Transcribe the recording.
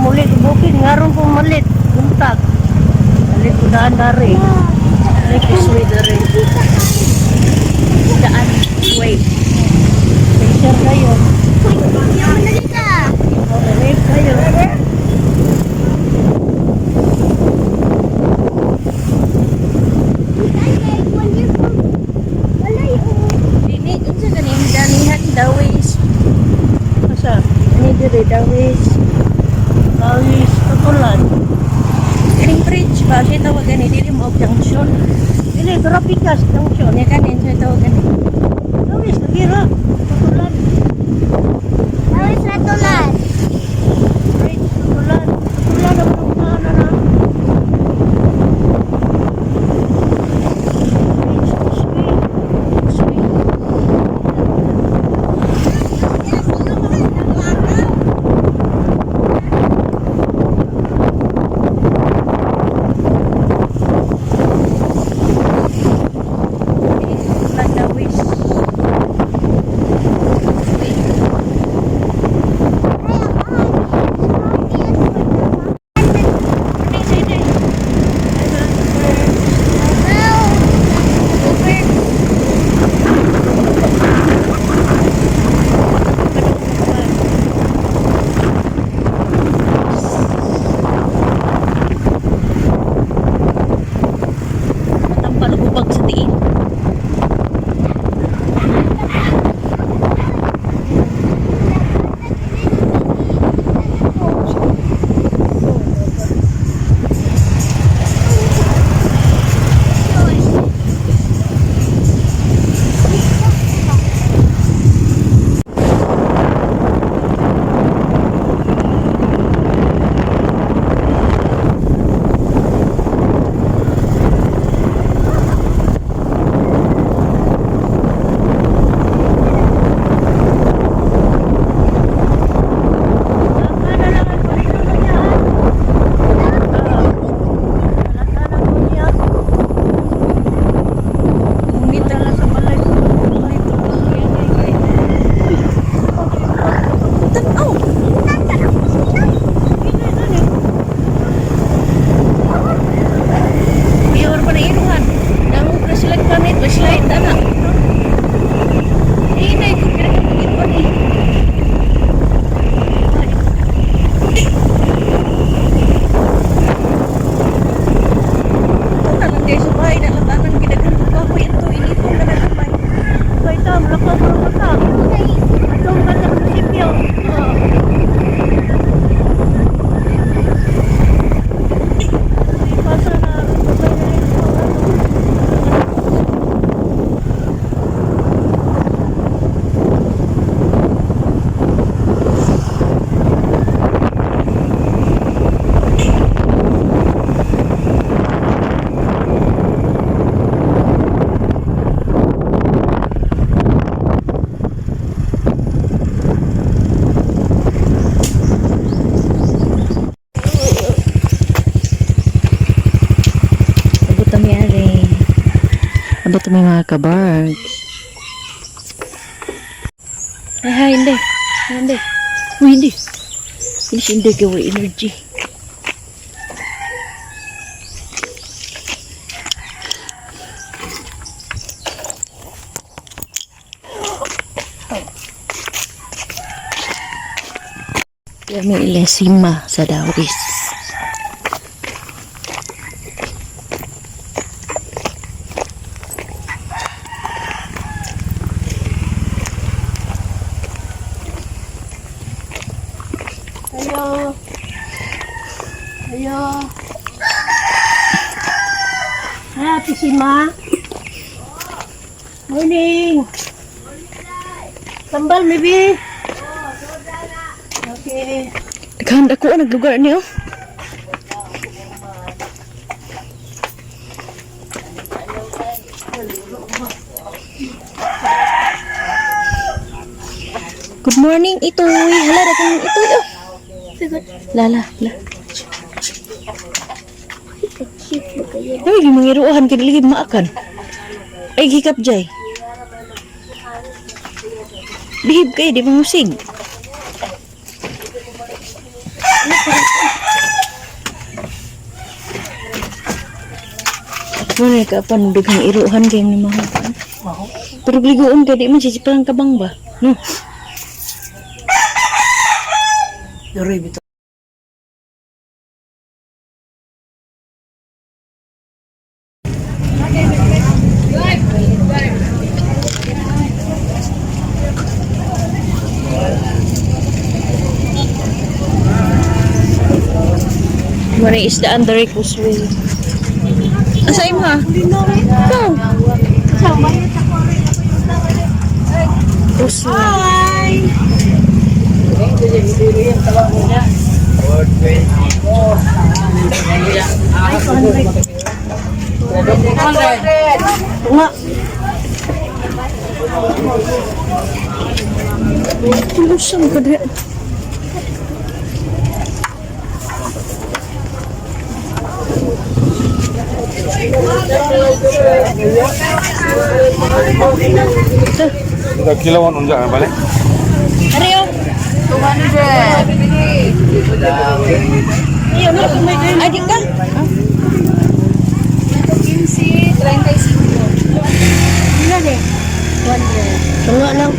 Muli ko bukid, ngaron ko malit. Buntag. Malit ko daan dari. Malit ko sway dari. Daan. Wait. Pressure kayo. Yaman na kita. Malit kayo. Dini, unsa ganing danihan dawis. Asa? Ani dire dawis. Kawis, tutulan. Kaning bridge ba siya tawag gani dili mo og junction. Dili, Turapikas, junction. Nya kanin siya tawag gani. Kawis, nagira. Tutulan. Dawis na tulan. Bridge, tutulan. Tutulan ang mga na na. Bridge, sway. Sweet. Tutulan dawis. Matampal hubag sa tiil. Ano lang ang palito na niya, ha? Halata na po niya. Umita Wala sa balay. Palito. Tanaw. Iyor pa na inuhan. Dangog na sila panit, baslide ana. Inay ko kira kapagit pa ni. Ito na lang guys, sa bahay na latanan gidaghan ko kahoy ito initong na nagamay. Kay tam, lakaw mo lang ka. Atong ka sa munisipyo. Pasa na, pasa na rin po. Abot kami are. Abot kami mga kabarks. Ay, hi, hindi. Hindi. Uy, hindi. Hindi siya hindi gawa energy. Kami ilesima sa dawis. Ayo. Ayo. Happy si Ma. Morning. Tambal, maybe. Okay. Naghanda ko ang naglugar niyo. Good morning, Itoy. Hala, dagang Itoy. Oh. Lala, la. Ay, yung mga iruahan, kiniligid maakan. Ay, hikap, Jay. Bihib kayo, di ba musig? Wala ka pa nung daghang iruhan kay ni mga. Pero liguon kay di man siya parang kabang ba? No. Diri bitaw. Wala isdaan diri kusway. Asa imo ha? Go. Kusway. Tunga. Lusang ka diri. Kilawan unja balik. Ariyo. 200. Ay, di ka? 15, 35. Tunga lang.